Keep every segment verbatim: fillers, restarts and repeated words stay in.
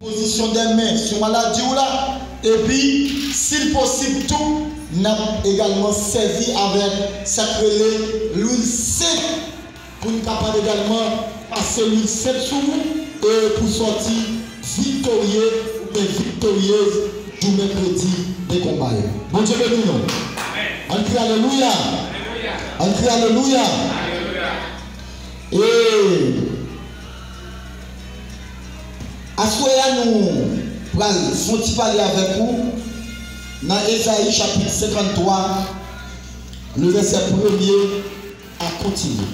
Pozisyon dè men sou maladi w la, epi, si l posib tou, n ap egalman sèvi avèk sa k rele lwil sent pou n kapab egalman pase lwil sent sou ou, e pou sòti viktorye oubyen viktoryez jou mèkredi de konba yo. Bondye beni nou. Ann kriye alelouya. Ann kriye alelouya. E aswè a nou pral fè yon ti pale avèk ou nan Ezayi chapit senkanntwa, le vèsè premye a kontinye.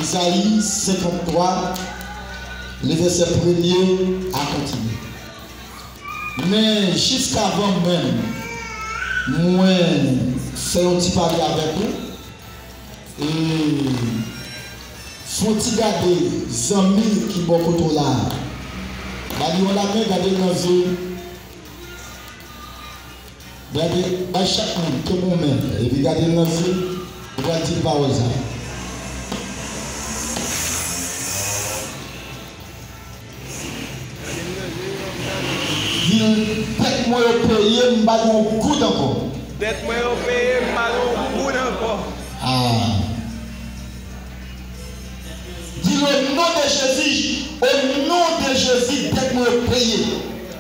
Ezayi senkanntwa, le vèsè premye a kontinye. Men jiskavan menm mwen fè yon ti pale avèk ou, e fè yon ti gade zanmi ki bò kote w la a. Ba li yon lamen, gade l nan zye. Gade, bay chak moun, kenbe yon men, epi gade l nan zye, ou pral di l pawòl sa a. Di l, dèt mwen yo peye, m pa dwe yon goud ankò. Dèt mwen yo peye, m pa dwe yon goud ankò. Ah. Di l, o non de Jezi, o non de Jezi, dèt mwen yo peye.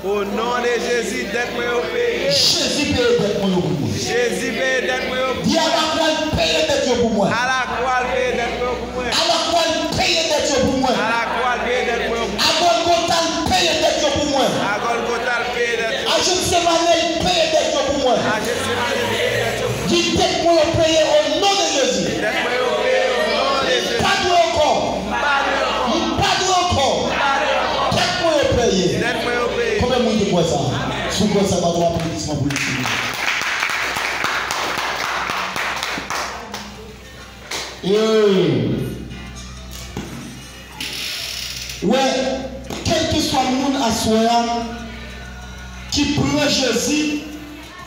O non de Jezi, dèt mwen yo peye. Jezi peye dèt mwen yo pou mwen. Jezi peye dèt mwen yo pou mwen. Di, alakwa l peye dèt yo pou mwen. Alakwa l peye dèt mwen yo pou mwen. Alakwa l peye dèt yo pou mwen. Alakwa l peye dèt mwen yo pou mwen. Agòlgota l peye dèt yo pou mwen. Agòlgota l peye dèt yo pou mwen. Ajetsemane l peye dèt yo pou mwen. Ajetsemane l peye dèt yo pou mwen. Di, dèt mwen yo peye o non de Jezi. Dèt mwen yo peye o non de Jezi. M pa dwe ankò. M pa dwe ankò. M pa dwe ankò. M pa dwe ankò. Dèt mwen yo peye. Dèt mwen yo peye. Konbyen moun ki kwè sa? Si w kwè sa, bat yon aplodisman pou li, silvouplè. E wè, kèlkeswa moun aswè a ki pran Jezi,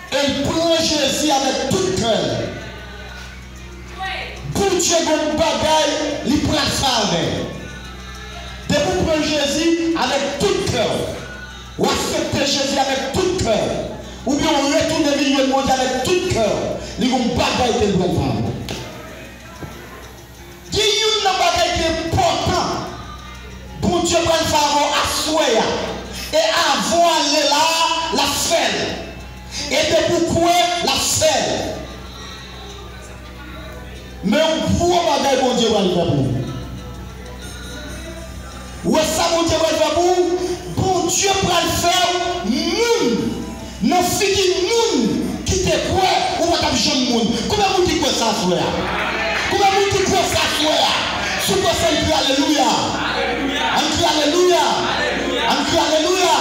e l pran Jezi avèk tout kè l, Bondye gen yon bagay li pral fè avè l. Depi w pran Jezi avèk tout kè w, w aksepte Jezi avèk tout kè w, oubyen w retounen vin jwenn Bondye avèk tout kè w, li gen yon bagay ke l pral fè avè w. Gen youn nan bagay ki enpòtan Bondye pral fè avè w aswè a. E avan w ale la a, l ap fè l. E depi w kwè, l ap fè l. Men yon gwo bagay Bondye pral fè pou ou. Ou wè sa Bondye pral fè pou ou? Bondye pral fè w moun. Nan figi moun ki te kwè ou pa t ap janm moun. Konbyen moun ki kwè sa aswè a? Konbyen moun ki kwè sa aswè a? Si w kwè sa, ann kriye alelouya. Ann kriye alelouya. Ann kriye alelouya.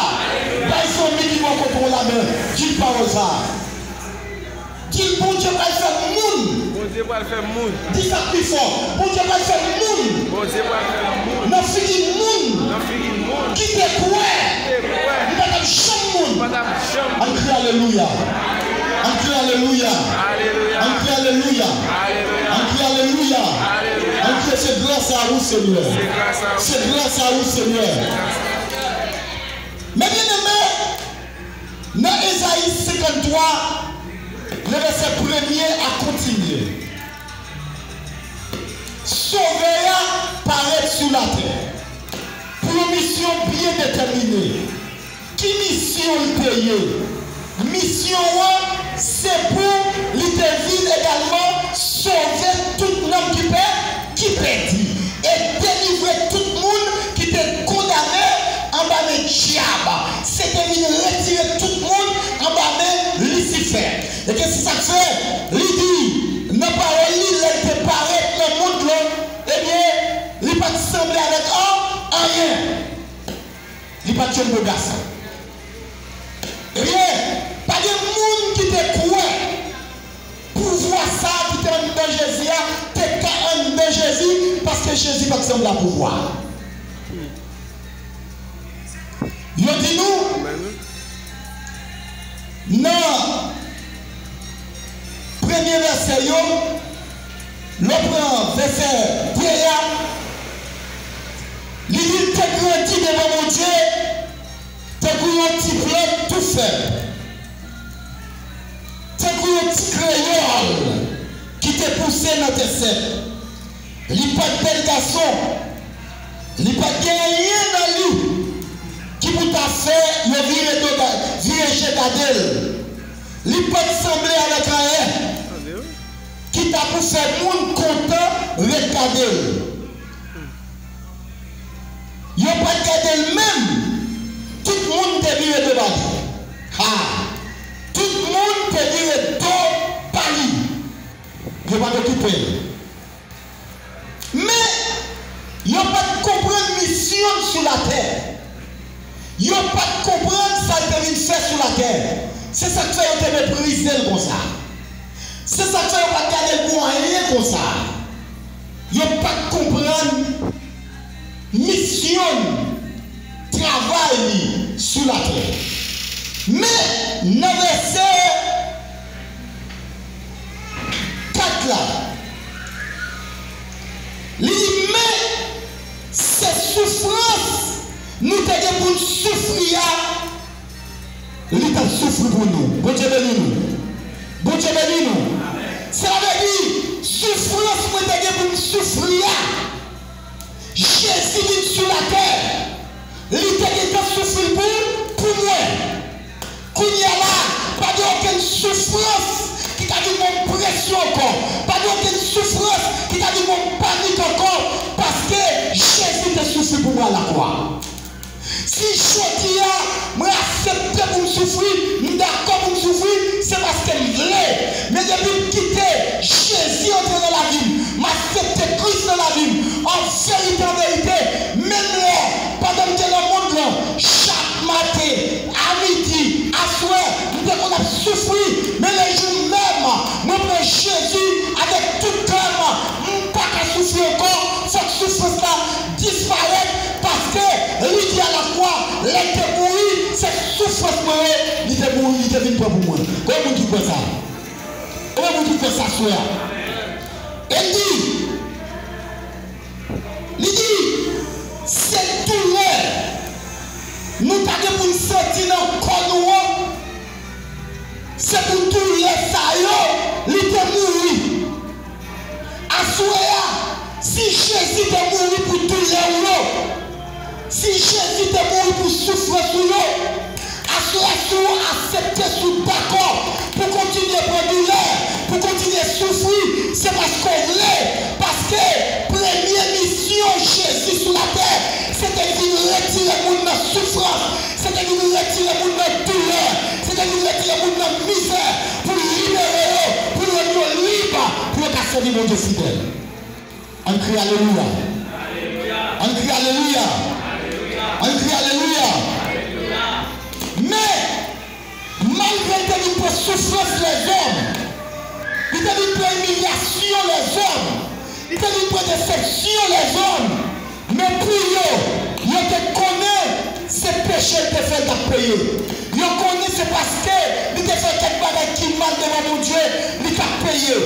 Bay zanmi ki bò kote w lamen, di l pawòl sa a. Di l, Bondye pral fè moun. Bondye pral fè moun. Di sa pi fò. Bondye pral fè moun. Bondye pral fè moun. Nan figi moun. Nan figi moun. Ki te kwè. Ki te kwè. M pa t ap janm moun. M pa t ap janm moun. Ann kriye alelouya. Ann kriye alelouya. Alelouya. Ann kriye alelouya. Alelouya. Ann kriye alelouya. Alelouya. Ann kriye, se gras a ou, Senyè. Se gras a ou. Se gras a ou, Senyè. Se gras a ou. Men byeneme, nan Ezayi senkanntwa, le vèsè premye a kontinye. Sovè a parèt sou latè pou yon misyon byen detèmine. Ki misyon l te ye? Misyon an, se pou li te vin egalman sove tout nanm ki pè, ki pèdi, e delivre tout moun ki te kondane anba men dyab. Se te vin retire tout moun anba men Lisifè. E ke se sa k fè, li di, nan pawòl li, lè l te parèt nan mond lan, ebyen, li pa t sanble avèk an-, anyen. Li pa t yon bo gason. Ebyen, pa gen moun ki te kwè pouvwa sa a ki te anndan Jezi a te ka anndan Jezi, paske Jezi pa t sanble a pouvwa. Yo di nou, nan premye vèsè yo, lè w pran vèsè de a, li di l te grandi devan Bondye, sèp, tankou yon ti kreyòl ki te pouse nan tè sèk. Li pa t bèl gason, li pa t gen anyen nan li ki pou ta fè yo vire do ga-, vire je gade l. Li pa t sanble avèk anyen ki ta pou fè moun kontan ret gade l. Yo pa t gade l menm. Tout moun te vire do ba li. Ha! Tout moun te vire do ba li. Yo pa t okipe l. Men, yo pa t konprann misyon l sou latè. Yo pa t konprann sa l te vin fè sou latè. Se sa k fè yo te meprize l konsa. Se sa k fè yo pa t gade l pou anyen konsa. Yo pa t konprann misyon l, travay li sou latè. Men, nan vèsè kat la, li di, men se soufrans nou te gen pou n soufri a, li t ap soufri pou nou. Bondye beni nou. Bondye beni nou. Sa vle di, soufrans mwen te gen pou m soufri a, Jezi vin sou latè, li te gentan soufri l pou, pou mwen. Kounye a la, pa gen okenn soufrans ki ka vin ban m presyon ankò. Pa gen okenn soufrans ki ka vin ban m panik ankò, paske Jezi te soufri pou mwen alakwa. Si jodi a, mwen aksepte pou m soufri, m dakò pou m soufri, se paske m vle. Men depi m kite Jezi antre nan lavi m, m aksepte Kris nan lavi m, an verite, an verite, menm lè, pandan m te nan mond lan, chak maten, a midi, aswè, m te konn ap soufri, men lejou menm, mwen pran Jezi avèk tout kè m, m pa ka soufri ankò, fòk soufrans la disparèt, paske li di alakwa, lè l te mouri, se soufrans mwen yo, li te mouri, li te vin pran pou mwen. Konbyen moun ki kwè sa? Konbyen moun ki kwè sa swè a? E l di, li di, se doulè nou ta gen pou n santi nan kò nou an, se pou doulè sa yo, li te mouri. Aswè a, si Jezi te mouri pou doulè w yo, si Jezi te mouri pou soufrans ou yo, aswè a, si w aksepte, si w dakò pou kontinye pran doulè, pou kontinye soufri, se paske w vle. Paske premye misyon Jezi sou latè, se te vin retire moun nan soufrans. Se te vin retire moun nan doulè. Se te vin retire moun nan mizè pou l libere yo, pou l rann yo lib, pou yo ka sèvi Bondye fidèl. Ann kriye alelouya. Ann kriye alelouya. Ann kriye alelouya. Men, malgre l te vin pran soufrans lèzòm, li te vin pran imilyasyon lèzòm, li te vin pran desepsyon lèzòm, men pou yo, yo te konnen se peche l te fè l t ap peye. Yo konnen se paske li te fè kèk bagay ki mal devan Bondye, li t ap peye.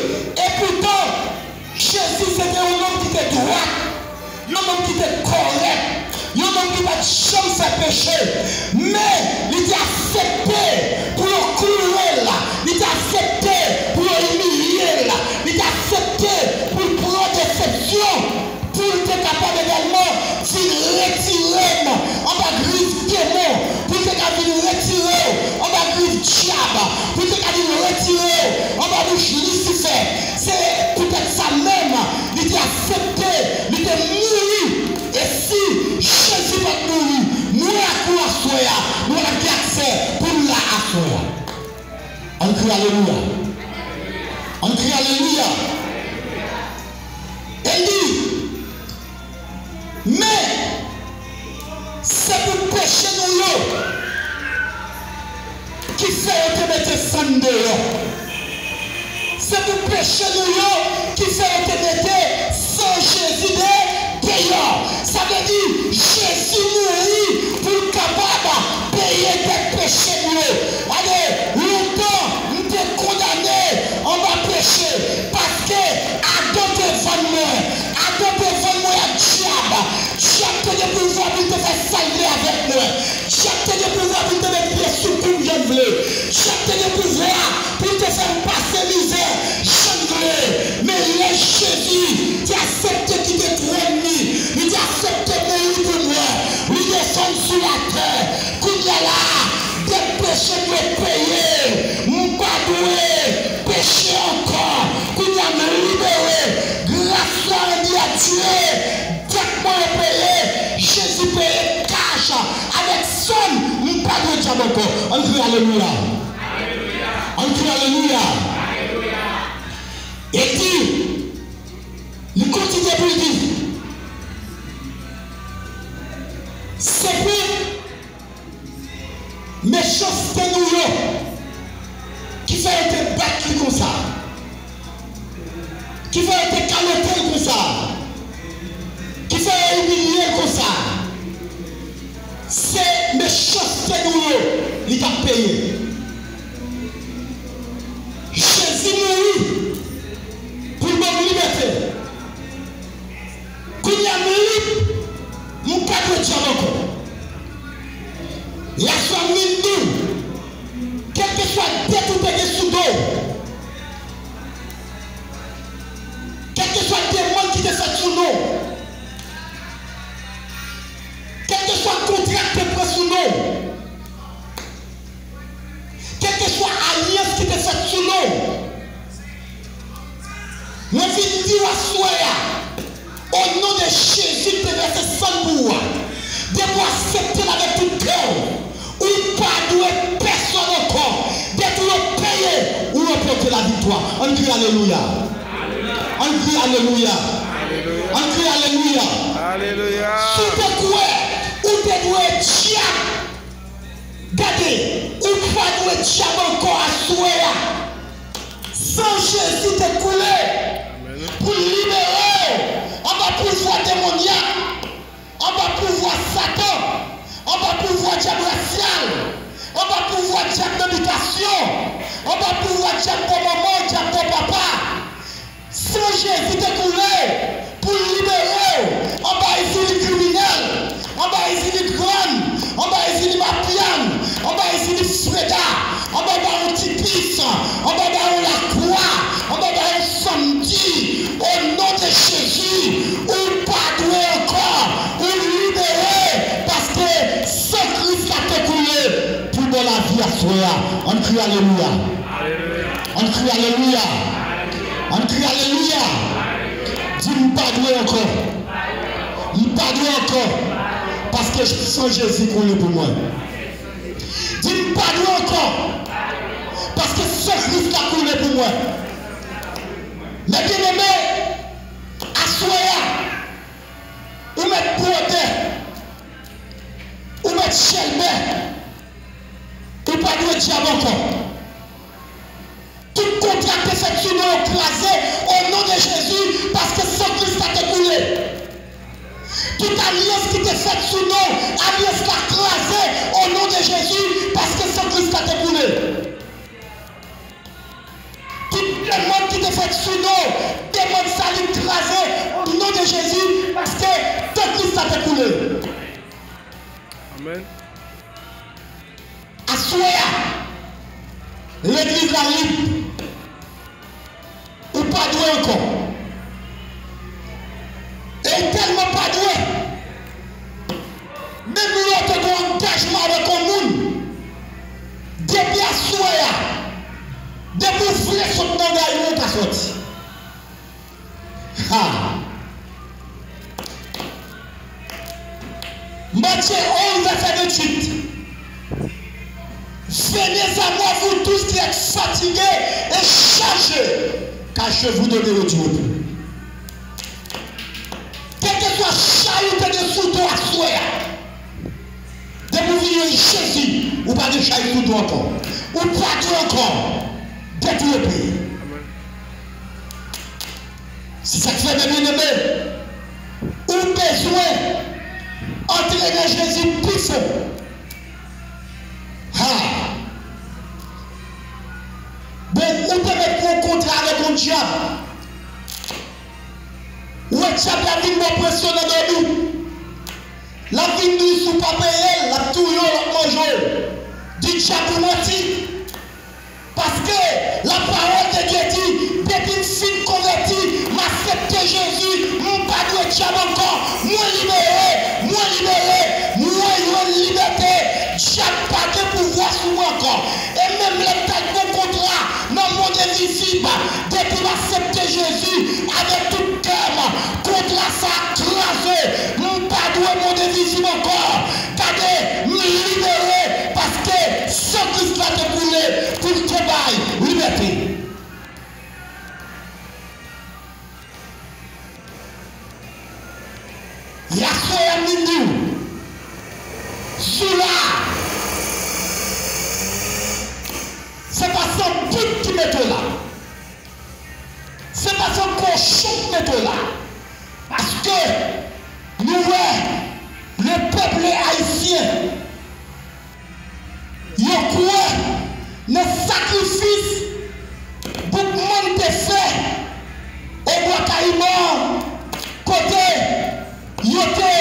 Epoutan, Jezi se te yon nonm ki te dwat, yon nonm ki te kòrèk, yon nonm ki pa t janm fè peche, men li te aksepte pou yo klouwe l, li te aksepte pou yo imilye l, li te aksepte pou l pran desepsyon, pou l te kapab egalman vin retire m anba grif demon, pou l te ka vin retire w anba grif dyab, pou l te ka vin retire w anba bouch Lisifè. Se poutèt sa menm, li te aksepte, li te mouri. E si Jezi pa t mouri, mwen ak ou aswè a, nou pa t ap gen aksè pou n la aswè a. Ann kriye alelouya. Ann kriye alelouya. E li, men, se pou peche nou yo ki fè yo te mete san n deyò. Se pou peche nou yo ki fè yo te mete san Jezi de, deyò. Sa vle di, Jezi mouri pou l kapab peye dèt peche m yo. Gade, lontan, m te kondane anba peche, paske Adan te vann mwen. Adan te vann mwen ak dyab. Dyab te gen pouvwa pou l te fè sa l vle avèk mwen. Dyab te gen pouvwa pou l te met pye sou kou m, jan vle. Dyab te gen pouvwa pou l te fè m pase mizè jan l vle. Men lè Jezi te aksepte kite twòn li, li te aksepte mouri pou mwen, li desann sou latè. Kounye a la, dèt peche m yo peye. M pa dwe peche ankò. Kounye a m libere. Gras la, gloire à Dieu. Dèt mwen yo peye, Jezi peye kach avèk san l, m pa dwe dyab ankò. Ann kriye alelouya. Ann kriye alelouya. Epi, li kontinye pou l di, se pou mechanste nou yo ki fè yo te bat li konsa, ki fè yo te kalote l konsa, ki fè yo imilye l konsa. Se mechanste nou yo li t ap peye. Jezi mouri pou l ban m libète. Kounye a m lib, m pa dwe dyab ankò. Yaswa m vin di w, kèlkeswa dèt ou te gen sou do w, kèlkeswa demann ki te fèt sou non w, kèlkeswa kontra k te pran sou non w, kèlkeswa alyans ki te fèt sou non w, mwen vin di w aswè a, o non de Jezi k te vèse san l pou ou a, depi w aksepte l avèk tout kè w, ou pa dwe pèsonn ankò. Dèt ou yo peye, ou ranpòte laviktwa. Ann kriye alelouya. Ann kriye alelouya. Ann kriye alelouya. Alelouya. Si w te kwè ou te dwe dyab, gade, ou pa dwe dyab ankò aswè a. San Jezi te koule pou l libere w anba pouvwa demonyak, anba pouvwa Satan, anba pouvwa dyab rasyal, anba pouvwa dyab nan bitasyon, anba pouvwa dyab bò manman, dyab bò papa. San Jezi te koule pou l libere w anba Ezili kriminèl, anba Ezili grann, anba Ezili mafya, anba Ezili freda, anba bawon tipis, anba bawon lakwa, anba bawon sanmdi. O non de Jezi, ou pa dwe ankò, ou libere, paske san Kris la te koule pou w ban lavi aswè a. Ann kriye alelouya. Ann kriye alelouya. Ann kriye alelouya. Di, m pa dwe ankò. M pa dwe ankò. Paske san Jezi koule pou mwen. Di, m pa dwe ankò. Paske san Kris la koule pou mwen. Men byeneme, aswè a, ou mèt bwode, ou mèt chèlbè, ou pa dwe dyab ankò. Tout kontra k te fèt sou non yo kraze o non de Jezi, paske san Kris la te koule. Tout alyans ki te fèt sou non, alyans la kraze o non de Jezi, paske san Kris la te koule. Tout demann ki te fèt sou non, demann sa li kraze o non de Jezi, paske san Kris la te koule. Amèn. Aswè a, legliz la lib. Ou pa dwe ankò. E ou tèlman pa dwe, menm lè w te gen yon angajman avèk yon moun, depi aswè a, depi w vle sot nan gari w, ou ka soti. Ha! Matye onz, vèsè venntuit. Venez à moi, vous tous qui êtes fatigués et chargés, car je vous donnerai du repos. Kèlkeswa chay ou te gen sou do aswè a, depi w vini nan Jezi, ou pa gen chay sou do ankò. Ou pa dwe ankò. Dèt ou yo peye. Se sa k fè, men byeneme, ou bezwen antre nan Jezi pi fon. Ha! Bon, ou te mèt pran yon kontra avèk yon dyab. Ou wè dyab la vin ba w presyon nan dòmi. L ap vin di w si w pa peye l, l ap touye w, l ap manje w. Di dyab ou manti. Paske lapawòl de Dye di, depi m fin konvèti, m aksepte Jezi, m pa dwe dyab ankò. Mwen libere, mwen libere, mwen jwenn libète. Dyab pa gen pouvwa sou mwen ankò. E menm lè m t al pran kontra nan monn envizib, depi m aksepte Jezi avèk tout kè m, kontra sa a kraze. M pa dwe monn envizib ankò. Gade, m libere paske san Kris la te koule pou l te bay libète. E aswè a m vin di w, sou la, se pa san bout ki mete w la. Se pa san kochon k mete w la. Paske nou wè le peuple haïtien, yo kwè nan sakrifis Boukman te fè Obwa Kayiman, kote yo te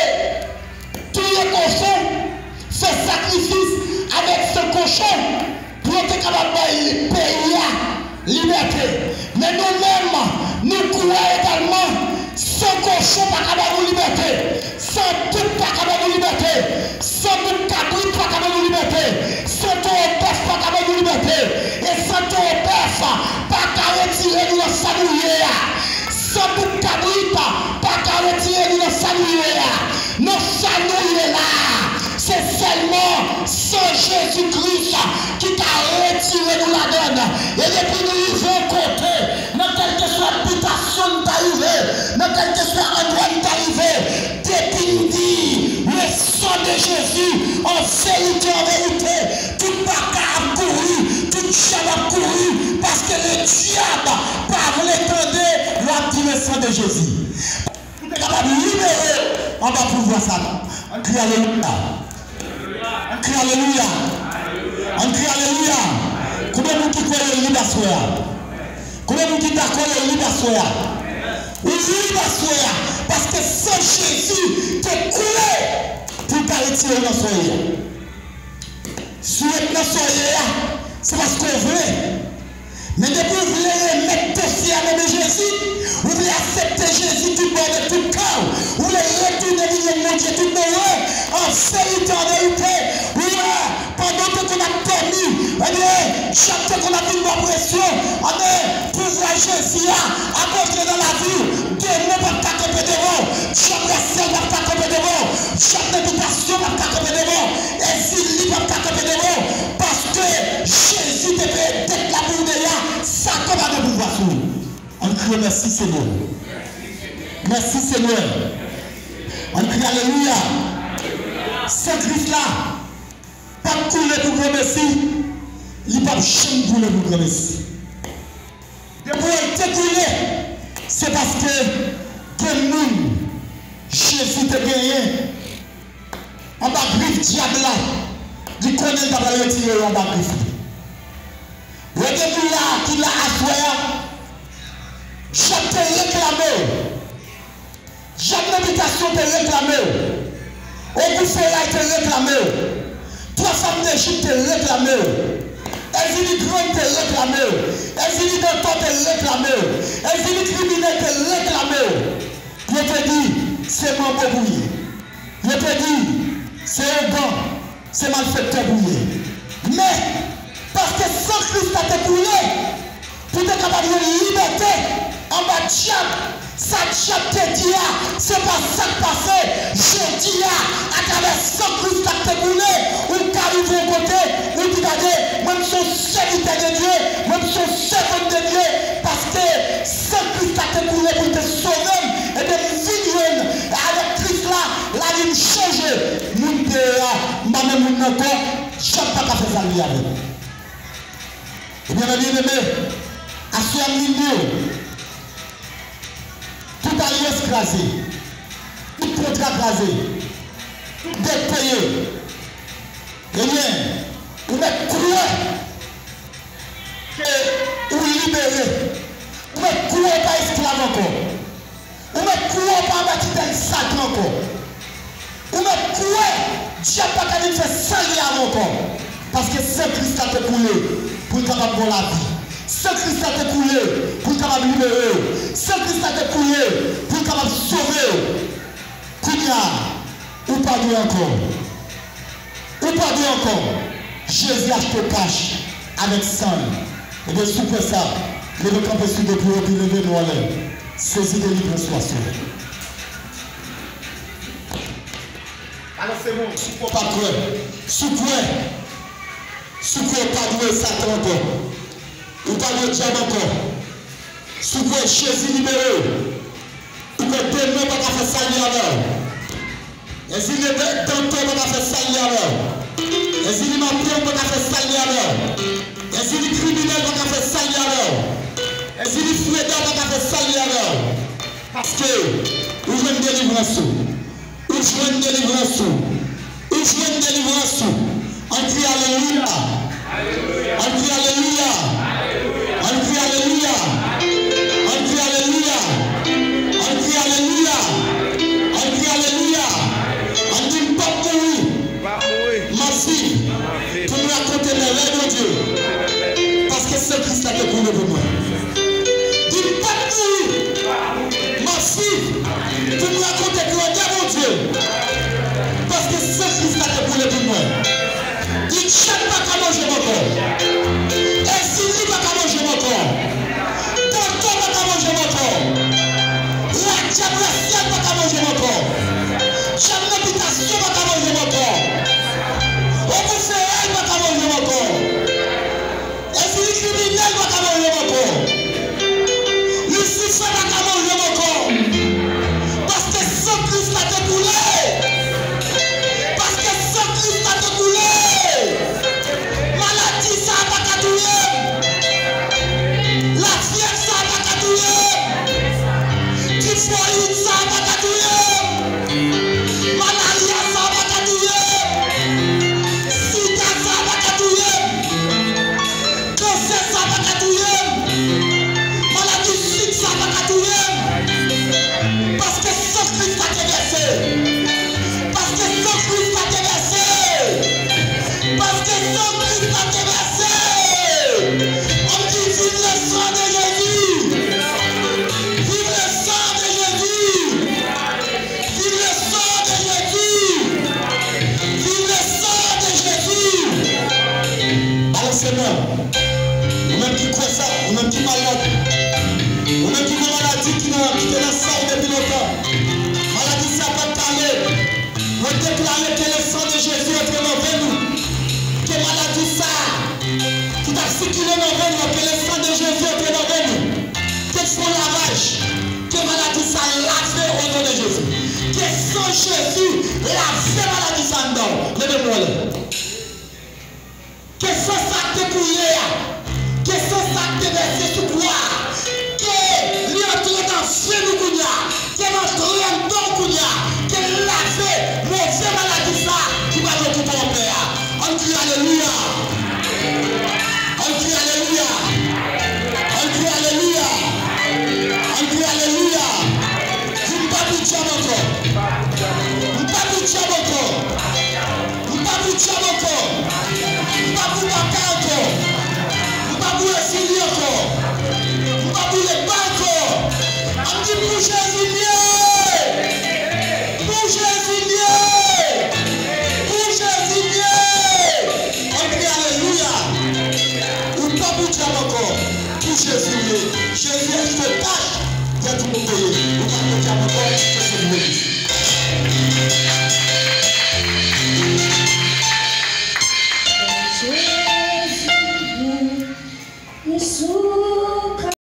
touye kochon, fè sakrifis avèk san kochon pou yo te kapab bay peyi a libète. Men nou menm, nou kwè egalman, san kochon pa ka ba nou libète, san tout pa ka ba nou libète, san bouk kabrit pa ka ba nou libète, san towo bèf pa ka ba nou libète, e san towo bèf pa ka retire nou nan sa nou ye a. San bouk kabrit pa ka retire nou nan sa nou ye a. Nan sa nou ye la, se sèlman san Jezi Kris ki ka retire nou ladan l. E depi nou rive yon kote, nan kèlkeswa bitasyon n ta rive, nan kèlkeswa andwa n ta rive, depi n di, le sang de Jésus, an verite, an verite, tout baka ap kouri, tout dyab ap kouri, paske le dyab pa vle tande lè w ap di le sang de Jésus. Pou te kapab libere w anba pouvwa Satan. Ann kriye alelouya. Ann kriye alelouya. Ann kriye alelouya. Konbyen moun ki kwè yo lib aswè a? Konbyen moun ki dakò yo lib aswè a? Ou lib aswè a, paske san Jezi te koule pou l ta retire w nan sa w ye a. Si w ret nan sa w ye a, se paske w vle. Men depi w vle remèt dosye a nan men Jezi, ou vle aksepte Jezi tout bon avèk tout kè w, ou vle retounen vin jwenn Bondye tout bon vre, an verite, an verite, ou wè, pandan w te konn ap dòmi, ebyen, dyab te konn ap vin ba w presyon, anben, pouvwa Jezi a ap antre nan lavi w, demon p ap ka kanpe devan w, dyab rasyal p ap ka kanpe devan w, dyab nan bitasyon p ap ka kanpe devan w, ezili p ap ka kanpe devan w, paske Jezi te peye dèt la pou w deja, Satan pa gen pouvwa sou ou. Ann kriye mèsi Senyè. Mèsi Senyè. Ann kriye alelouya. San Kris la p ap koule pou granmesi, li p ap janm koule pou granmesi. Depi w wè l te koule, se paske gen moun Jezi te genyen anba grif dyab la, li konnen l ta pral retire yo anba grif li. Lè gen moun la ki la aswè a, dyab te reklame w. Dyab nan bitasyon te reklame w. Ogou feray te reklame w. Twa fanm Dejip te reklame w. Èzili Grann te reklame w. Èzili Dantò te reklame w. Èzili kriminèl te reklame w. Yo te di, se manbo pou ye. Yo te di, se ougan, se malfektè pou ye. Men, paske san Kris la te koule, pou te kapab jwenn libète anba dyab, sa dyab te di a, se pa sa k pase. Jodi a, atravè san Kris la k te koule, ou ka rive yon kote, ou di, gade, mwen, m se yon sèvitè de Dye, mwen, m se yon sèvant de Dye, paske san Kris la te koule pou l te sove m, ebyen, m vin jwenn avèk Kris la, lavi m chanje. Moun m te ye a, m pa menm moun nan ankò, dyab pa ka fè sa l ye avè m. Ebyen, mè byeneme, aswè a m vin di w, tout alyans kraze, tout kontra kraze, tout dèt peye. Ebyen, ou mèt kwè ke ou libere. Ou mèt kwè ou pa esklav ankò. Ou mèt kwè ou pa anba titèl Satan ankò. Ou mèt kwè dyab pa ka vin fè sa l ye avè w ankò. Paske san Kris la te koule pou l kapab ba w lavi. San Kris la te koule pou l kapab libere w. San Kris la te koule pou l kapab sove w. Kounye a, ou pa dwe ankò. Ou pa dwe ankò. Jezi achte w kach avèk san l. Ebyen, si w kwè sa, leve kanpe sou de pye w epi leve men w anlè. Sezi delivrans ou aswè. Alò, se bon. Si w pa kwè, si w kwè, si w kwè, ou pa dwe Satan ankò. Ou pa dwe dyab ankò. Si w kwè, Jezi libere w. Si w kwè, demon pa ka fè sa l vle avè w. Èzili dantò pa ka fè sa l vle avè w. Èzili mafya pa ka fè sa l vle avè w. Èzili kriminèl pa ka fè sa l vle avè w. Èzili freda pa ka fè sa l vle avè w. Paske ou jwenn delivrans ou. Ou jwenn delivrans ou. Ou jwenn delivrans ou. Ann kriye alelouya. Ann kriye alelouya. Ann kriye alelouya. Ann kriye alelouya. Ann kriye alelouya. Ann kriye alelouya. Ann di, m p ap mouri. M ap viv pou m rakonte mèvèy Bondye. Paske san Kris la te koule pou mwen. Di, m p ap mouri. M ap viv pou m rakonte grandè Bondye. Paske san Kris la te koule pou mwen. Di, dyab pa ka manje m ankò. Èzili pa ka manje m ankò. Dantò pa ka manje m ankò. Ladyab rasyal pa ka manje m ankò. Dyab nan bitasyon pa ka manje m ankò. Ogoufeyay pa ka manje m ankò. Èzili kriminèl pa ka manje m ankò. Lisifè pa ka manje m ankò. Paske san Kris la te koule. Paske san Kris la te koule. Maladi sa a pa ka touye m. Lafyèv sa a pa ka touye m. Tifoyid sa a pa ka touye m. Malarya sa a pa ka touye m. Sida sa a pa ka touye m. Kansè sa a pa ka touye m. Maladi sik sa a pa ka touye m. Paske san Kris la te vèse. Paske san Kris la te vèse. Paske san Kris la te vèse. Ann di, vive le sang de Jésus. Vive le sang de Jésus. Vive le sang de Jésus. Vive le sang de Jésus. Balanse men w. Ou menm ki kwè sa, ou menm ki malad. Ou menm ki gen maladi ki nan, ki te nan san w depi lontan. Maladi sa pa t ale. Mwen deklare que le sang de Jésus entre nan venn ou. Ke maladi sa ki t ap sikile nan venn ou, que le sang de Jésus entre nan venn ou. Ke l fè yon lavaj. Ke maladi sa lave au nom de Jésus. Ke san Jezi lave maladi sa anndan w. Leve men w anlè. Ke san sa k te koule a, ke san sa k te vèse sou kwa a, ke li antre nan venn ou kounye a, ke l antre anndan w kounye a, ke l lave move maladi sa ki pa dwe okipe w anpè a. Ann kriye alelouya! Ann kriye alelouya! Ann kriye alelouya! Ann kriye alelouya! Di, m pa pou dyab ankò. M pa pou dyab ankò. M pa pou dyab ankò. M pa pou baka ankò. M pa pou èzili ankò. M pa pou legba ankò. Ann di, pou Jezi m ye. Pou Jezi m ye. Pou Jezi m ye. Ann kriye alelouya. Ou pa pou dyab ankò. Pou Jezi m ye. Jezi achte tach dèt ou peye. Ou pa pou dyab ankò. Jezi m ye.